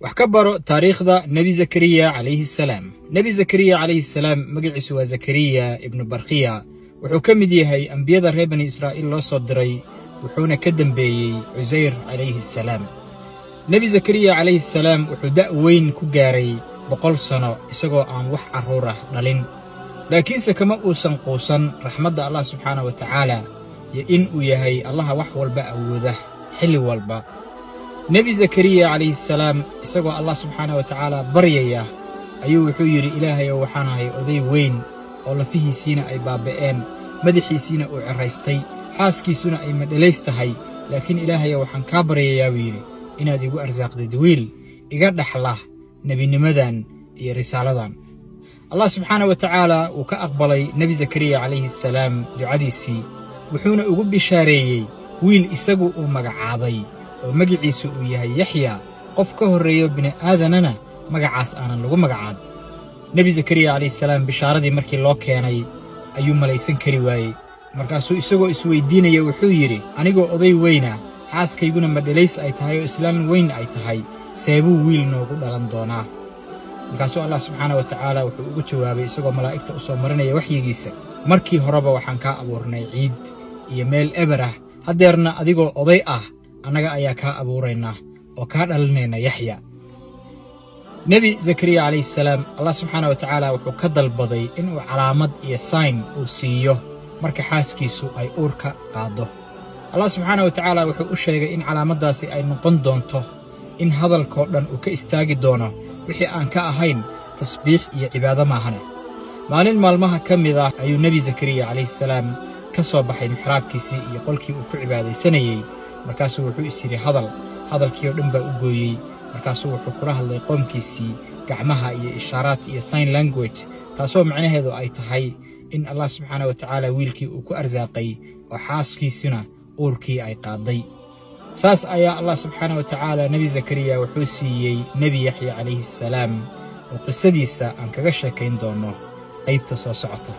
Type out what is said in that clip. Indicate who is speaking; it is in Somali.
Speaker 1: Wax ka baro taariikhda Nebi Zakariya calayhi salaam. Nebi Zakariya calayhi salaam magaciisu waa Zakariya ibnu Barkhiya. Wuxuu ka mid yahay ambiyada reer Bani Israa'iil loo soo diray, wuxuuna ka dembeeyey Cusayr calayhi salaam. Nebi Zakariya calayhi salaam wuxuu da' weyn ku gaaray 100 sano isagoo aan wax carruur ah dhalin, laakiinse kama uusan quusan raxmadda Allah subxaana wa tacaala iyo in uu yahay Allaha wax walba awooda xilli walba. Nebi Zakariya calayhi salaam isagoo Allah subxaana wa tacaala baryaya ayuu wuxuu yidhi: "Ilaahayow, waxaan ahay oday weyn oo lafihiisiina ay baaba'een, madaxiisiina uu ceraystay, xaaskiisuna ay madhalays tahay. Laakiin Ilaahayow, waxaan kaa baryayaa," buu yidhi, "inaad igu arsaaqdid wiil iga dhaxla nebinimadan iyo risaaladan." Allah subxaana wa tacaala wuu ka aqbalay Nebi Zakariya calayhi salaam ducadiisii, wuxuuna ugu bishaareeyey wiil isagu uu magacaabay oo magiciisu uu yahay Yaxya, qof ka horreeyo bini'aadanana magacaas aanan lagu magacaabin. Nebi Zakariya calayhi salaam bishaaradii markii loo keenay ayuu malaysan kari waayey. Markaasuu isagoo isweyddiinaya wuxuu yidhi: "Anigoo oday weyna, xaaskayguna madhalays ay tahay oo islaan weyn ay tahay, seebuu wiil noogu dhalan doonaa?" Markaasuu Allah subxaana wa tacaala wuxuu ugu jawaabay isagoo malaa'igta u soo marinaya waxyigiisa: "Markii horeba waxaan kaa abuurnay ciid iyo meel eber ah. Haddeerna adigoo oday ah annaga ayaa kaa abuuraynaa oo kaa dhalinayna Yaxya." Nebi Zakariya calayhi salaam Allah subxaana wa tacaala wuxuu ka dalbaday inuu calaamad iyo sign uu siiyo marka xaaskiisu ay uurka qaaddo. Allah subxaana wa tacaala wuxuu u sheegay in calaamaddaasi ay noqon doonto in hadalkoo dhan uu ka istaagi doono wixii aan ka ahayn tasbiix iyo cibaado maahane. Maalin maalmaha ka mid ah ayuu Nebi Zakariya calayhi salaam ka soo baxay mixraabkiisii iyo qolkii uu ku cibaadaysanayey. Markaasuu wuxuu is yidhi hadal. Hadalkii oo dhan baa u gooyey. Markaasuu wuxuu kula hadlay qoomkiisii gacmaha iyo ishaaraad iyo sign language, taasoo macnaheedu ay tahay in Allah subxaana wa tacaala wiilkii uu ku arsaaqay oo xaaskiisuna uurkii ay qaaday. Saas ayaa Allah subxaana wa tacaala Nebi Zakariya wuxuu siiyey Nebi Yaxya calayhi assalaam, oo qisadiisa aan kaga sheekayn doonno qaybta soo socota.